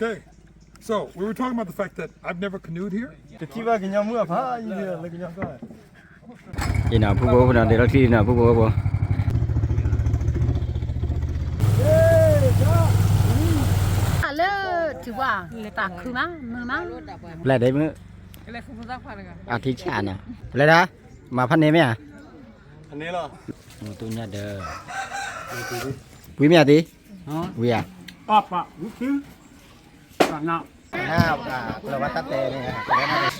Okay, so we were talking about the fact that I've never canoed here. တထံၣ်ဘၣ်ကညီမုၣ်အဖးယံၤလၢကညီကီၢ် အံၤနီၤ ဖုဖိဖိနီၤ ဒဲးလီၤချံနီၤ ဖုဖိဖိ လၢထံဝါ လဲၤတၢ်ခုမး မုာ်မး ပျဲၢ်ဒဲးမုၣ် အထံဆၣ်နီၤ ပျဲၢ်ဒဲး မၤဖးန့ၢ်မ့ၢ်ဧါ ဖးန့ၢ်လီၤ မုၢ်တူၢ်ညါဒၢး ဝံၤမ့ၢ်ဧါသ့ ဝံၤဧါ နၢ်ပှၤကျၢၤဝဲတၢ်တဲန့ၣ်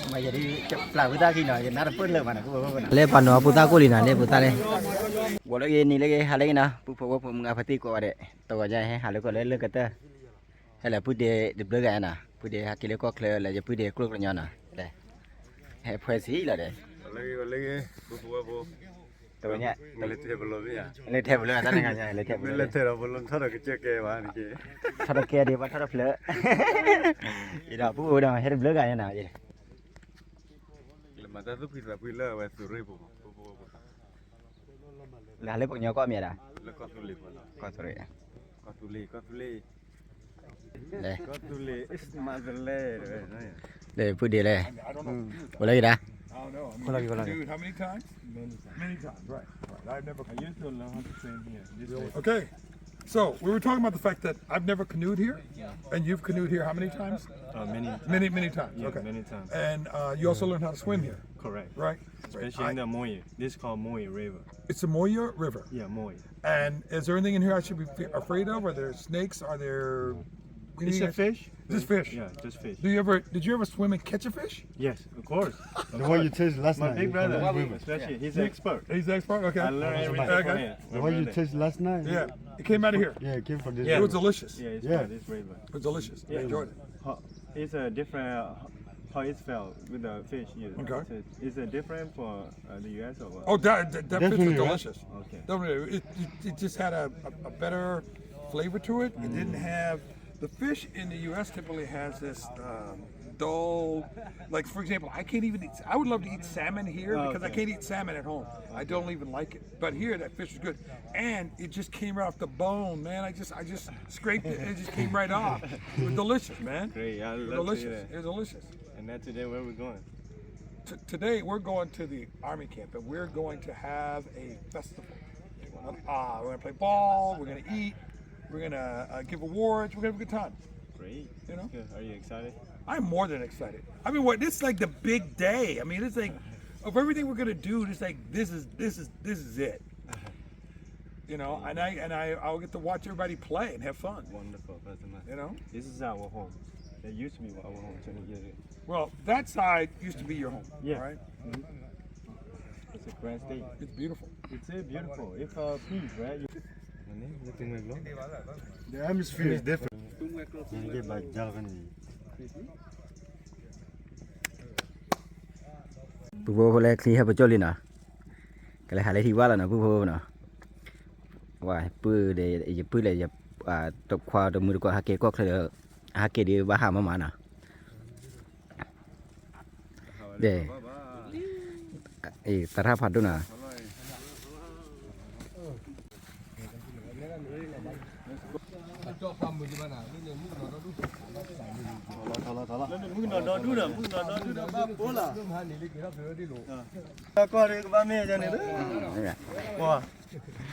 မ့ၢ်ယဒ် ပျၢ်ဝံသးခံနီၤ ယနၢ်တပၢၢ်လၢၤဘၣ်နီၤ လၢပှၤနီၤပူၤသၣ်ကိၣ်လံနီၤ လၢပူၤသၣ်လၢ ဂီၤလၢဂ့ၤနံၤလၢဂ့ၤ ဟါလၢဂ့ၤနီၤ ပုၢ်ဖိဝဲၢ်ဖိမုၢ်အဖါတံၢ်ကိးဂၤဒဲး တဂီၤညါဟဲဟးလၢကီၢ်လၢလၢကတၢၢ် ဟဲလၢပုၢ်ဒ့တဘျုးဂၤနီၤ ပုၢ်ဒ့ဟဲက့ၤလၢကီၢ်ချၢလၢယပုၢ်ဒ့ကျိၣ်ကညီနီၤ ဟဲဖှဲဆံးလီၤဒဲး လၢဂ့ၤ ပုၢ်ဖိဝဲၢ်ဖိ တဂီၤညါ လဲၤထဲပလီၤမ့ၢ်ဧါ လဲၤထဲပလီၤတၢ်တဂၤညါ လဲၤထဲပလီၤ မ့ၢ်လဲၤထဲဒီးပလီၤထီၣ်ဒီးကစၢၢ်ကဲဘၣ်န့ၣ်က့ ထီၣ်တကဲဒံး ဘၣ်ထီၣ်တဖျၢၣ် အံၤဒီးပုၢ်ဖိဒီးဟဲတဘျုးဂၤညါနီၤ လၢမၤတၢ်သူၣ်ဖှံသးဖှံလၢအဝဲသုးရ့ၣ်ပူၤမး ပုၢ်ဖိဝဲၢ်ဖိ လၢဟးလၢပှၤကညီကီၢ်မ့ၢ်ဒၣ် လၢကီၢ်သူလ့ၤပူၤလီၤ ကီၢ်သူလ့ၤ ကီၢ်သူလ့ၤ ကီၢ်သူလ့ၤ is motherland လၢပုၢ်ဒ့လဲၣ် အိၣ်လၢဂ့ၤဒၣ် Dude, how many times? Many times, right, right. I've never. I used to learn how to swim here. This way. Okay, so we were talking about the fact that I've never canoed here, and you've canoed here how many times? Uh, many. Many, many times. Yeah, okay. Many times. And uh, you also learned how to swim here. Correct. Right. Especially in the Moyi. This is called Moyi River. It's the Moyi River. Yeah, Moyi. And is there anything in here I should be fe- afraid of? Are there snakes? Are there? It's a fish. Just fish. Yeah, just fish. Do you ever? Did you ever swim and catch a fish? Yes, of course. The one you taste last night. My big brother, especially, he's an expert. He's an expert. Okay. I learned everything from him. The one you taste last night. Yeah, it came out of here. Yeah, it came from this. Yeah, it was delicious. Yeah, it's from this river. It was delicious. Yeah. I enjoyed it. It's a different, how it felt with the fish. Okay. It's a different for uh, the U S or what? Oh, that that, that fish was delicious. Okay. Definitely, it, it, it just had a, a, a better flavor to it. It didn't have the fish in the U S typically has this um, dull, like for example, I can't even eat. I would love to eat salmon here because I can't eat salmon at home. I don't even like it. But here, that fish was good, and it just came right off the bone, man. I just, I just scraped it, and it just came right off. It was delicious, man. Great, I love delicious. It was delicious. And then today, where are we going? T- today we're going to the army camp and we're going to have a festival. Uh, we're gonna play ball. We're gonna eat. We're gonna uh, give awards. We're gonna have a good time. Great. You know? That's good. Are you excited? I'm more than excited. I mean, what? This is like the big day. I mean, it's like of everything we're gonna do. It's like this is this is this is it. You know, and I and I I'll get to watch everybody play and have fun. Wonderful, President. You know, this is our home. It used to be our home twenty years ago. Well, that side used to be your home, yeah, right? Mm-hmm. It's a grand state. It's beautiful. It's a beautiful. It's a peace, right? The atmosphere is different. ပုၢ်ဖိဖိလၢချံဟဲပကၠိၣ်လံနီၤ ကလဲၤဟးလၢထံဝါလီၤနီၤ ပုၢ်ဖိဖိနီၤ ဝဲပုၢ်ဒီး ယပုၢ်လဲၣ် ယခွါတမုၢ်တကိး ဟးက့ၤကီၢ်ချၢဒီး ဟးက့ၤဒီးဘၣ်ဟးမးမးနီၤ ဒဲး သရၣ်ဖးဒိၣ်နီၤ မုၢ်နီၢ်ဒီဒူၣ်ဒီး မုၢ်နီၢ်ဒီဒူၣ်ဒီး ဘၣ်ဘိလီၤ ကီၢ်ဒီးကဘၣ်မ့ၢ်န့ၣ် တ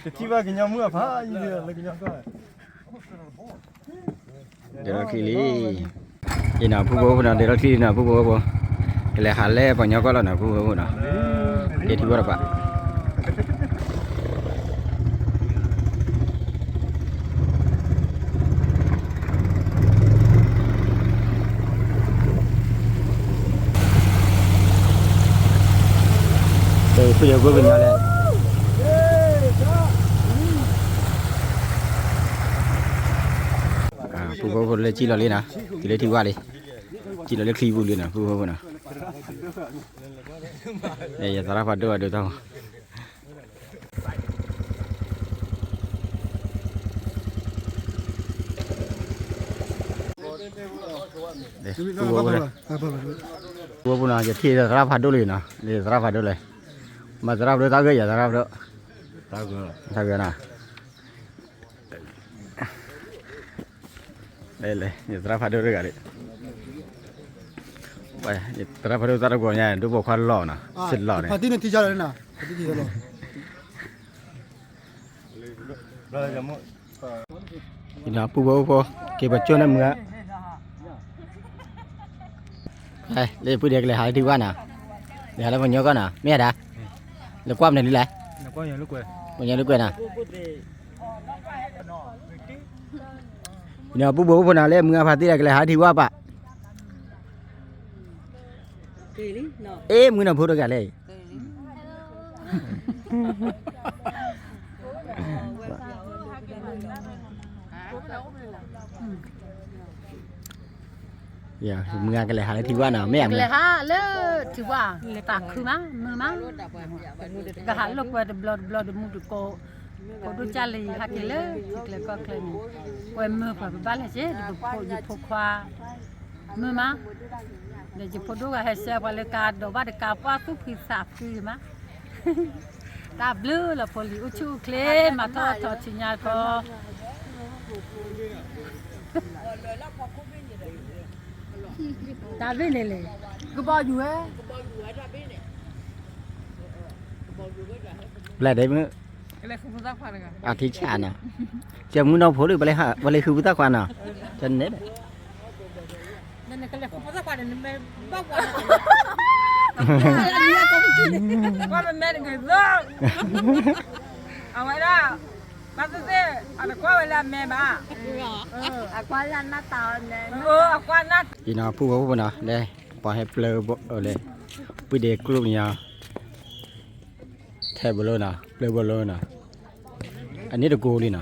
ထံၣ်ဘၣ်ကညီမုၣ်အဖးယံၤလၢကညီကီၢ် ဒဲးလီၤချံလံ အံၤနီၤ ပုၢ်ဖိဖိနီၤ ဒဲးလီၤချံလံနီၤ ပုၢ်ဖိဖိ ကလဲၤဟးလၢပှၤကညီကီၢ်လီၤနီၤ ပုၢ်ဖိဖိနီၤ က့ၤထံဝါတပၤ ပုၢ်ဖိဖိလၢကံၣ်လီၤလံ ကံၣ်လၢထံဝါလံ ကံၣ်လၢချံပူၤလံနီၤ ပုၢ်ဖိဖိနီၤ ယသရၣ်ဖးဒိၣ်အဒိၣ်ထီၣ် ပုၢ်ဖိဖိနီၤ ယထံၣ်သရၣ်ဖးဒိၣ်လံနီၤ သရၣ်ဖးဒိၣ်လဲၣ် မၤသရၣ်ဖးဒိၣ်တၢ်ဂ့ၢ် ယသရၣ်ဖးဒိၣ် တၢ်ဂ့ၢ်နီၤ လဲၤလဲၤ ယသရၣ်ဖးဒိၣ်တဂၤလံ, ယသရၣ်ဖးဒိၣ်သၣ်တကိးညါ ဒိၣ်ပိာ်ခွါလီၤနီၤ, စ့လီၤန့ၣ်, ဖါတံၢ်န့ၣ်ထံဆါလီၤန့ၣ်နီၤ, ဖါတံၢ်ထံဆါလီၤ, ပူဖိအိၣ်ဖိ က့ၤပကၠိန့ၣ်မုၢ်ဧါ, လၢပှၤဒဲးကလဲၤဟးလၢထံဝၣ်နီၤ, လဲၤဟးလၢပှၤကညီကီၢ်နီၤ, မ့ၢ်ဧါဒၣ်, လဲၤကွၢ်မနုၤဒ်လဲၣ်, ပှၤကညီလၢကွဲးနီၤ ပူဖိအိၣ်ဖိနီၤ လၢမုၢ်အဖါတံၢ်ဒဲးကလဲၤဟးလၢထံဝၣ်ပၣ်, အ့ မုၢ်နီၢ်ဖိတဂၤလဲၣ်, မုၢ်အကလဲၤဟးလၢထံဝၣ်နီၤ မ့ၢ်ဧါ, ကလဲၤဟးလၢထံဝၣ်, တၢ်ခုမး မုာ်မး, ကဟးလိာ်ကွဲတဘျီတဘျီ တမူတကိး, ဖိဒိၣ်ကၢ်လံ ဟဲက့ၤလၢထံကျဲကီၢ်ကျဲန့ၣ်, ကွဲမုာ်ပှၤပဘၣ်လဲၣ်က့ၤ တပဖိယဖိခွါ, မုာ်မး, ဒီးယဖိဒိၣ်ဂၤဟဲဆှၢပှၤလၢကါ ဒိးဘၣ်တကါ ပှၢ်သူၣ်ဖှံသးဖှံမး, တၢ်ဘျုးလီၤဖိလံၤ အိၣ်ဆူၣ်အိၣ်ချ့ မၤထီၣ်ထီထီၣ်ဆူညါခီ, တၢ်ဘ့ၣ်န့ၣ်လဲၣ်, ကဘီယူၤဝဲ, ဘျဲၣ်ဒဲးမုၢ်, အထံဆၣ်နီၤ, ကဲမုၢ်နီၢ်ဖိဒုး ပှၤလဲၤဃုပူၤသၣ်ခွါနီၤ, တန့ၣ်ဒီး နကလဲၤဃုပူၤသၣ်ခွါန့ၣ် နမဲဘၣ်ပှၤ, ကွၢ်မ့မဲတဂ့ၤသၢ, အဝဲဒၣ်, ဘၣ်သ့ၣ်သ့ၣ် အတကွၢ်ဝဲလၢအမဲဘၣ်, အကွၢ်လၢအနၢ်တၢ်အီၤန့ၣ်, အကွၢ်နၢ်, ယနီၤဖုၣ်ဖိဖိနီၤ လဲၤ, ပှၤဟဲပျၢၤဘိလဲၣ်, ပှၤဒဲးကျိၣ်ပညီ ထဲဘိလိနီၤ ပျၢၤဘိလိနီၤ, အန့ၣ်တကိးလံနီၤ,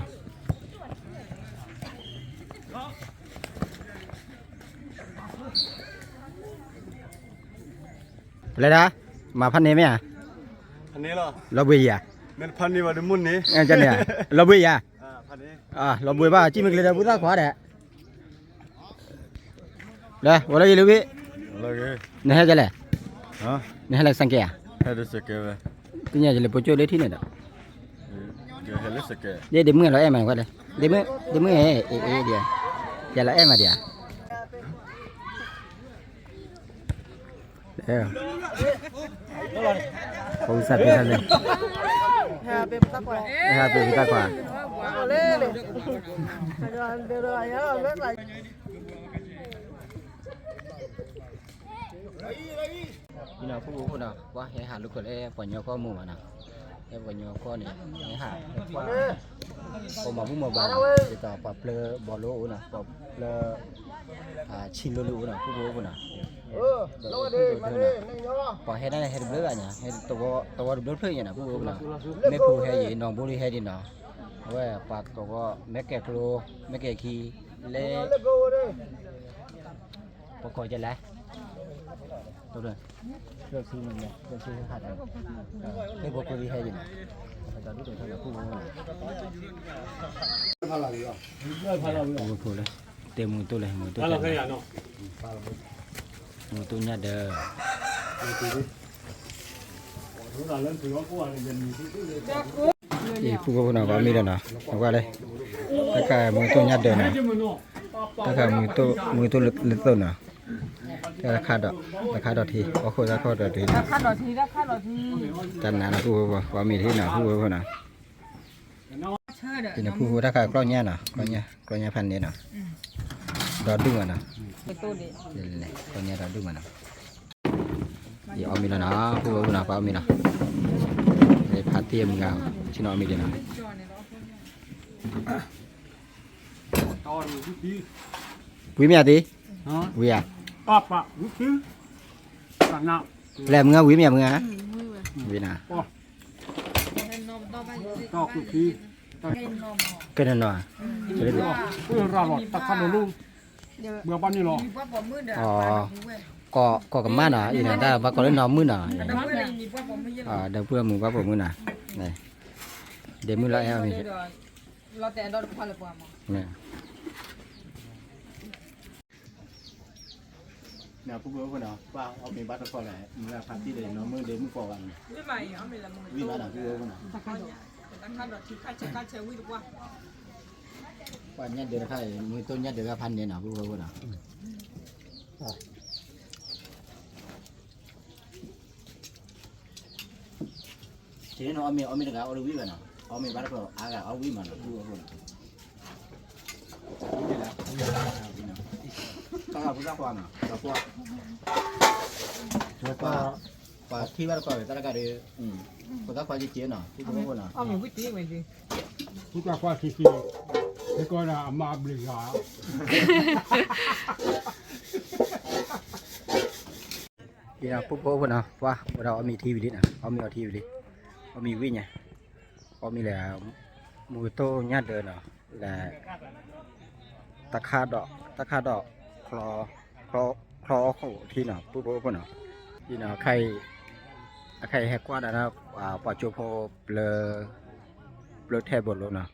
ပလဲၤဒၣ်, မၤဖးန့ၢ်မ့ၢ်ဧါ, လီၤဘှံးယၤ, လီၤဘှံးယၤ, လီၤဘှံးဘၣ် ကံၣ်မ့ၢ်ကျဲဒီးပူၤသၣ်ခွါဒီး ဒီး ဝဲလၢယလၢဝံၣ်, နဟဲကလဲၣ်, နဟဲလၢစၢကဲဧါ, သ့ၣ်ညါယလဲၤပိာ်ကၠိလၢထံၣ်န့ၣ်ဒီး, ဒ့မုၣ်လီၤအဲၣ်မးကွၢ်လဲၣ်, ဒ့မုၣ်, ဒ့မုၣ်ဧၢ, ယလီၤအဲၣ်မးဒံးဧါ ပစၢ်ပစၢ်လၢ, ဟဲပတၢ်ခွါ, ဖုၣ်ဖိဖိနီၤ ပှၤဟဲဟးလိာ်ကွဲလၢပှၤကညီကီၢ်မုာ်မးနီၤ, လၢပှၤကညီကီၢ်န့ၣ် ဟဲဟးဟဲကွၢ်, ပှၤမၤဘူၣ်မၤဘါနီၤ ဒ်သိးပှၤပျၢၤဘီလိအိၣ်နီၤ ပှၤပျၢၤ ဆံးလိၤလိၤအိၣ်နီၤ ဖုၣ်ဖိဖိနီၤ, ဒီးဖုၣ်ဖိဖိနီၤ, ပှၤဟဲဒၣ်န့ၣ်ဟဲတဘျုးဂၤညါ ဟဲတဝီတဘျုးဖျၢၣ်ညါနီၤ ဖုၣ်ဖိဖိနီၤ, မ့ၢ်ဖိဟဲယံၤ နီၢ်ဘိလံဟဲဒံးနီၤ, အဝဲပှၤသဝီ မ့ၢ်ကဲၤကျိ မ့ၢ်ကဲၤခံ လၢ ပကိးကလဲၣ်, လၢဆူမ့ၢ်လၢဆူဟးတၢ်, လၢဖိဖိလံဟဲယံၤနီၤ, ပှၤဒူၣ်ဒိၣ်ထီၣ်နီၤ ဖုၣ်ဖိဖိနီၤ, ဖုၣ်ဖိလၢ တဲမူတိၢ်လဲၣ် မူတိၢ်လဲၣ်, မူတိၢ်ညၣ်ဒၢး, အံၤဖုၣ်ဖိဖိနီၤ ပှၤမံလီၤနီၤ နကွၢ်လၢ တၢ်ခါမူတိၢ်ညၣ်ဒၢးနီၤ, တၢ်ခါမူတိၢ်လၢသိၣ်နီၤ, တၢ်ခါဒီး တၢ်ခါဒီးထံ အီၣ်ခိၣ်တၢ်ခီၣ်ဒီးထံ, တၢ်နါနီၤ ဖုၣ်ဖိဖိ ပှၤမံထံနီၤ ဖုၣ်ဖိဖိနီၤ, ဖုၣ်ဖိတၢ်ခါကျီၢ်ညၣ်နီၤ ကျီၢ်ညၣ်ဖးန့ၣ်နီၤ, ဒီဒူၣ်မးနီၤ, ကျီၢ်ညၣ်ဒီဒူၣ်မးနီၤ, ယအီၣ်မ့ၤလီၤနီၤ ဖုၣ်ဖိဖိနီၤ ပှၤအီၣ်မ့ၤလီၤ, ဖါတံၢ်အမုၢ်ဂၤ ဆ့ၣ်နီၤအီၣ်မ့ၤဒံးနီၤ, ဝံၤမ့ၢ်ဧါသ့, ဝံၤဧါ, လဲၤမုၢ်ဂၤဝံၤမ့ၢ်ဧါမုၢ်ဂၤ, ဝံၤနီၤ ကဲနီၤနီၤ, ကီၢ်ကမၣ်နီၤ အံၤနီၤ တၢ်ဘၣ်ကိးလၢနီၢ်မုၢ်နီၤ, ဒီပုၢ်မုၢ်ဘၣ်ပိာ်မုၣ်နီၤ, ဒဲမုၢ်လီၤအဲၣ်အီၣ်မ့ၤ, ဖုၣ်ဖိဖိနီၤ ပှၤအီၣ်မ့ၤဘၣ်တခီလဲၣ် မုၢ်လၢဖါတံၢ်ဒီးနီၢ်မုၢ်ဒဲမုၢ်ကိးဂၤန့ၣ်, ဝံၤဘၣ်နီၤ ဖုၣ်ဖိဖိနီၤ, တၢ်ခါဒီးထံ ခါဆဲးခါဆဲးဝံၤတပှၢ်, ပှၤညၣ်ဒၢတခါအံၤ မူသိညၣ်ဒၢဂၤဖးန့ၣ်နီၤ ပုၢ်ဖိဖိနီၤ. က့ၤနီၤ အီၣ်မ့ၤ အီၣ်မ့ၤတဂၤ အီၣ်တဝံၣ်ဘၣ်နီၤ, အီၣ်မ့ၤဘၣ်တပၢၢ်အါဂၤ အီၣ်ဝံၣ်မးနီၤ ပုၢ်ဖိဖိနီၤ. တၢ်ဂၤဖိသၣ်ခွါနီၤ တၢ်ဖိ ပှၤထံၣ်ဘၣ်တကီၢ်ဝဲ တၢ်တကးဒီး ဖိသၣ်ခွါက့ၤက့ၤနီၤ ပုၢ်ဖိဖိနီၤ. အီၣ်မ့ၤဝံၣ်တံၢ်ဝဲဒၣ် ဖိသၣ်ခွါက့ၤက့ၤ ဟဲကီၢ်ဒၣ်အမါဘျုးဂၤ အံၤနီၤ ပုၢ်ဖိဖိနီၤ ပှၤ ဝဲဒၣ်အီၣ်မ့ၤထံဝံၤလံနီၤ အီၣ်မ့ၤအီထံဝံၤလံ အီၣ်မ့ၤဝံၣ်ညါ အီၣ်မ့ၤလၢ မူသိညၣ်ဒၢနီၤ လၢ တၢ်ခါဒီး တၢ်ခါဒီး ချီ ချီအီၣ်ခိၣ်ထံနီၤ ပုၢ်ဖိဖိနီၤ. အံၤနီၤ အခါအံၤ အခါအံၤဟဲကွၢ်ဒၣ်နီၤ ပှၤကၠိဖိ ပျၢ ပျၢထဲဘိလိနီၤ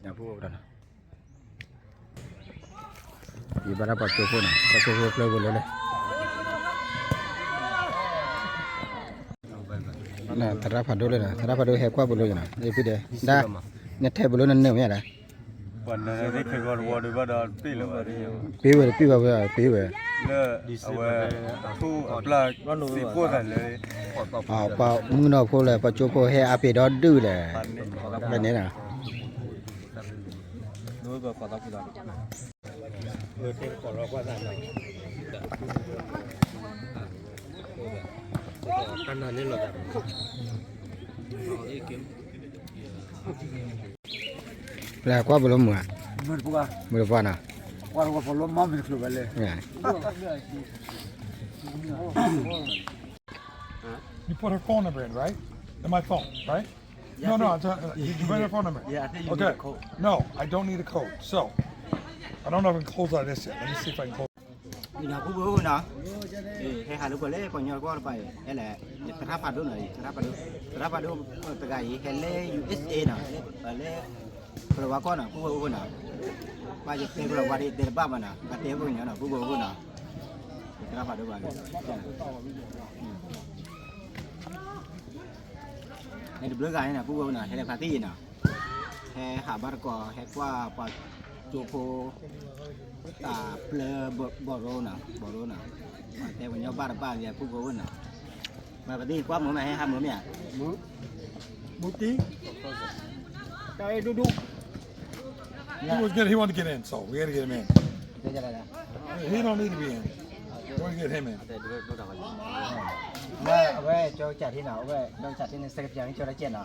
ပုၢ်ဖိနီၤ. ယဘၣ်တၢ်ပှၤကၠိဖိနီၤ ပှၤကၠိဖိပျၢဘိလိလဲၣ် သရၣ်ဖးဒိၣ်လၢနီၤ သရၣ်ဖးဒိၣ်ဟဲကွၢ်ဘိလိယနီၤ ဒ်ဖုဒဲး ဒၣ် နထဲဘိလိနနၢၤမ့ၢ်ဧါဒၣ် ပှၤနၢၤသ့ခဲကီတဝီဒုးဘၣ်ဒီးပ့ၢ်လၢၤဘၣ် ပ့ၢ်ဝဲ ပ့ၢ်ဘၣ်ဝဲ ပ့ၢ်ဝဲ လၢအဝဲ ထူအပျၢ် သ့ၣ်ဖိသးလၢ ပှၤမုၢ်နီၤဖိလဲၣ် ပှၤကၠိဖိဟဲအါပ့ၤဒီဒုၣ်လဲၣ် ဖဲန့ၣ်နီၤ လၢကွၢ်ဘိလိမုၢ်ဧါ မုၢ်တပှၢ်နီၤ ကွၢ်လၢပှၤလီမီမ့ၢ်တချုးဝဲလဲၣ် You put her phone number in, right? In my phone, right? No, no, I'm talking, you put her phone number. Yeah, I think you need a code. No, I don't need a code. So, I don't know if I can close out this yet. Let me see if I can close. အံၤနီၤ ပုၢ်ဖိနီၤ ဟဲဟးလိာ်ကွဲလၢပှၤကညီတကွီၢ်တပၤအံၤ ဟဲလဲၣ် သရၣ်ဖးဒိၣ်နီၤ သရၣ်ဖးဒိၣ် သရၣ်ဖးဒိၣ်တဂၤအံၤ ဟဲလၢ USA နီၤ လၢ ကလီၤဝါကီၢ်နီၤ ပုၢ်ဖိဖိနီၤ ဘၣ်ယတဲကလီၤဝါဒ်တဲတဘၣ်ဘၣ်နီၤ ဘၣ်တဲပှၤကညီနီၤ ပုၢ်ဖိဖိနီၤ သရၣ်ဖးဒိၣ်ဘၣ် န့ၣ်တဘျုးဂၤန့ၣ်နီၤ ပုၢ်ဖိနီၤ ဟဲလၢဖါတံၢ်အံၤနီၤ ဟဲဟးဘၣ်တကီၢ် ဟဲကွၢ်ပှၤကၠိဖိ တၢ်ပျၢဘီၣ်ရိနီၤ ဘီၣ်ရိနီၤ ပှၤတဲပှၤကညီဘၣ်တဘၣ်ယဲ ပုၢ်ဖိနီၤ မ့ၢ်ပသံကွၢ်မုာ်မး ဟဲဟးမုာ်မ့ၢ်ဧါ မုာ်တံၢ် တၢ်အဲၣ်ဒူၣ်ဒူၣ် He was good. He wanted to get in, so we had to get him in. He don't need to be in. We want to get him in. အဝဲကၠီကၠးထံနီၤ အဝဲကၠီကၠးထံန့ၣ် စကပၠးန့ၣ်ကၠီတၢ်ကဲနီၤ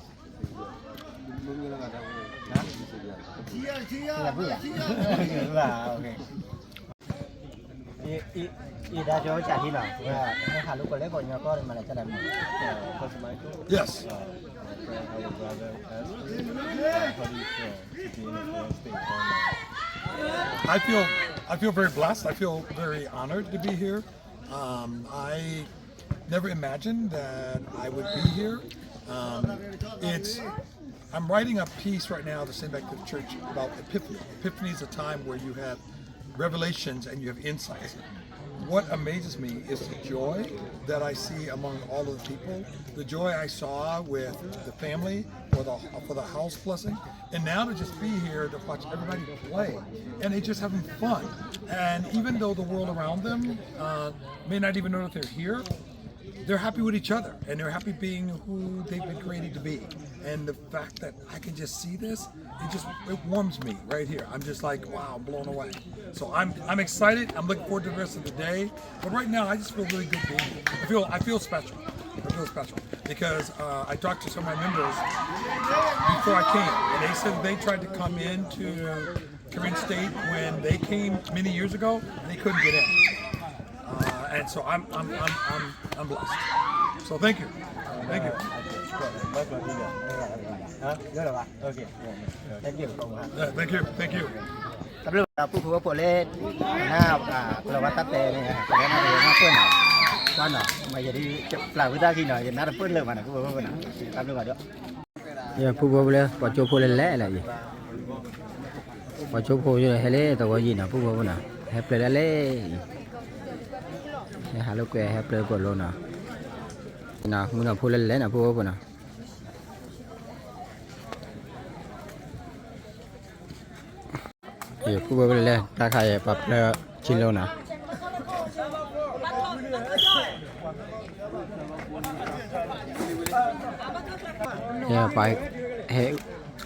Yes. I feel I feel very blessed. I feel very honored to be here. Um, I never imagined that I would be here. Um, it's I'm writing a piece right now to send back to the church about Epiphany. Epiphany is a time where you have revelations and you have insights. What amazes me is the joy that I see among all of the people, the joy I saw with the family for the for the house blessing, and now to just be here to watch everybody play, and they just having fun. And even though the world around them uh, may not even know that they're here, they're happy with each other and they're happy being who they've been created to be. And the fact that I can just see this, it just it warms me right here. I'm just like, wow, I'm blown away. So I'm I'm excited. I'm looking forward to the rest of the day. But right now, I just feel really good being here. I feel I feel special. I feel special because uh, I talked to some of my members before I came, and they said they tried to come into Karen State when they came many years ago and they couldn't get in. Uh, and so I'm, I'm, I'm, I'm, I'm blessed. So thank you. Thank you. Thank you. Thank you. Thank you. တၢ်ဘျုး ပုၢ်ဖိဝဲၢ်ဖိလၢ န ကလီၤဝါတၢ်တဲန့ၣ် ကလီၤနၢ်တပၢၢ်နီၤ ကွၢ်နီၤ မ့ၢ်ယဒ် ပျၢ်ဝံသးခံနီၤ ယနၢ်တပၢၢ်လၢၤဘၣ်နီၤ ပုၢ်ဖိဝဲၢ်ဖိနီၤ တၢ်ဘျုးဘၣ်ဒီး ယပုၢ်ဖိလၢ ပှၤကၠိဖိလဲၣ်လဲၣ်လၢအံၤ ပှၤကၠိဖိဟဲလၢသဝီယံၤနီၤ ပုၢ်ဖိဖိနီၤ ဟဲပျဲလၢလဲၣ်အံၤ ဟဲဟးလိာ်ကွဲ ဟဲပျဲပှၤလိနီၤ မုၢ်နီၤဖိလဲၣ်လဲၣ်နီၤ ပုၢ်ဖိဖိနီၤ ယပုၢ်ဝဲၢ်လၢ တၢ်ခါအံၤပာ်ဖျါဆံလိနီၤ, ပှၤဟဲ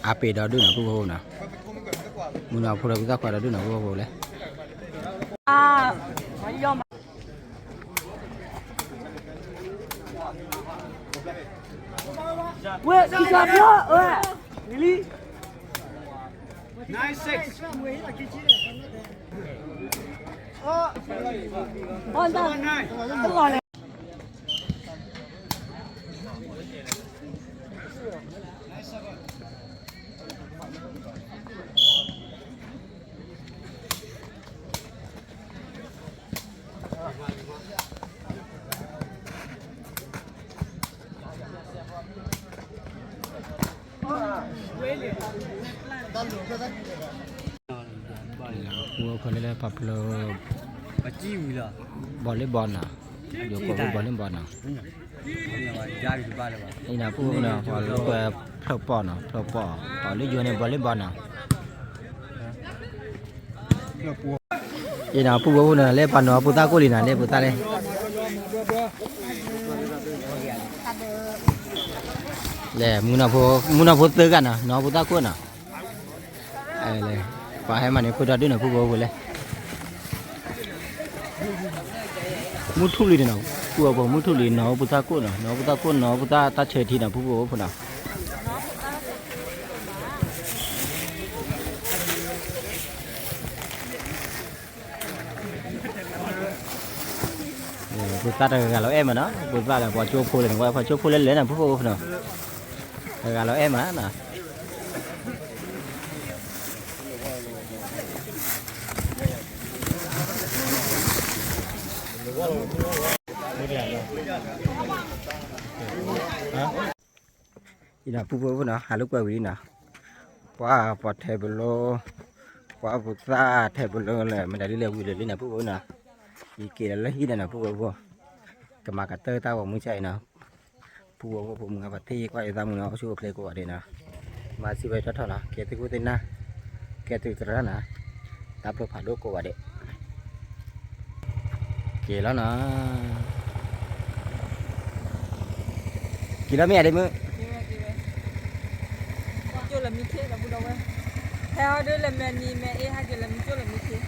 အါပ့ၤဒီဒူၣ်နီၤ ပုၢ်ဖိနီၤ, မုၢ်နီၤဖိဒီး ပသၣ်ခွါဒီဒူၣ်နီၤ ပုၢ်ဖိလဲၣ်. ပှၤလၢပာ်ဖျါ ဘီလ့ဘီနီၤ, ယိၤကိးဝဲဘီလ့ဘီနီၤ, အံၤနၤ ပုၢ်ဖိနီၤ ပှၤလၢကွဲးဖျၢၣ်ပီၣ်နီၤ ဖျၢၣ်ပီၣ်, ပှၤလၢယိၤန့ၣ် ဘီလ့ဘီနီၤ. အံၤနၤ ပုၢ်ဖိနီၤ လၢပှၤနီၤဖိသၣ်ကိၣ်လံနီၤ လၢဖိသၣ်လဲၣ်. လဲၤ မုၢ်နီၤဖိသၢဂၤနီၤ နီၤဖိသၣ်ကိၣ်နီၤ. ပှၤဟဲမၤန့ၢ်ခိၣ်ဒီဒူၣ်နီၤ ပုၢ်ဖိဖိလဲၣ်. မုၢ်ထူၣ်လံန့ၣ်နီၤ ပုၢ်ဖိ မုၢ်ထူၣ်လံ နီၤဖိသၣ်ကိၣ်နီၤ နီၤဖိသၣ်ကိၣ် နီၤဖိသၣ်တၢ်ဆၢထံနီၤ ပုၢ်ဖိဖိနီၤ. ဖိသၣ်တဂၤဂၤလီၤအဲၣ်မးနီၤ ဖိသၣ်ဒီးပှၤကၠိဖိလဲၣ်န့ၣ် ပှၤကၠိဖိလဲၣ်လဲၣ်နီၤ ပုၢ်ဖိဖိနီၤ. တဂၤလီၤအဲၣ်မးနီၤ. အံၤနၤ ပုၢ်ဖိဖိနီၤ ဟးလိာ်ကွဲဝံၤလံနီၤ. ပှၤပှၤထဲပလီ ပှၤဖိသၣ်ထဲပလီလဲၣ် မတၤဒ်လဲၣ်ဝံၤလၢာ်လံနီၤ ပုၢ်ဖိနီၤ. ယက့ၤလီၤလၢဟံၣ်ဒီးနီၤ ပုၢ်ဖိဖိ. ကမၤကတၢၢ်တၢ်ဂီၤမူကၢ်အံၤနီၤ. ပုၢ်ဖိဖိ မုၢ်ဂၤပှၤထံၣ်ကွၢ်ယသးမုၢ်နီၤ အိၣ်ဆူၣ်အိၣ်ချ့ကိးဂၤဒဲးနီၤ. မၤစံးဝဲထီၣ်ထီၣ်နီၤ ကဲသုးခိၣ်သုးနၢ် ကဲသုးသရၣ်နီၤ တၢ်ပျိဖးဒိၣ်ကိးဂၤဒဲး. က့ၤလီၤနီၤ. က့ၤလီၤမ့ၢ်ဧါဒ့မုၣ်. ကၠိလၢမံခ့ဒီပုၢ်ဒီဝဲၢ်, ဟဲဟီဒုလၢမဲာ်နံၤမဲာ်အ့ဟဲက့ၤလၢမံကၠိလၢမံခ့.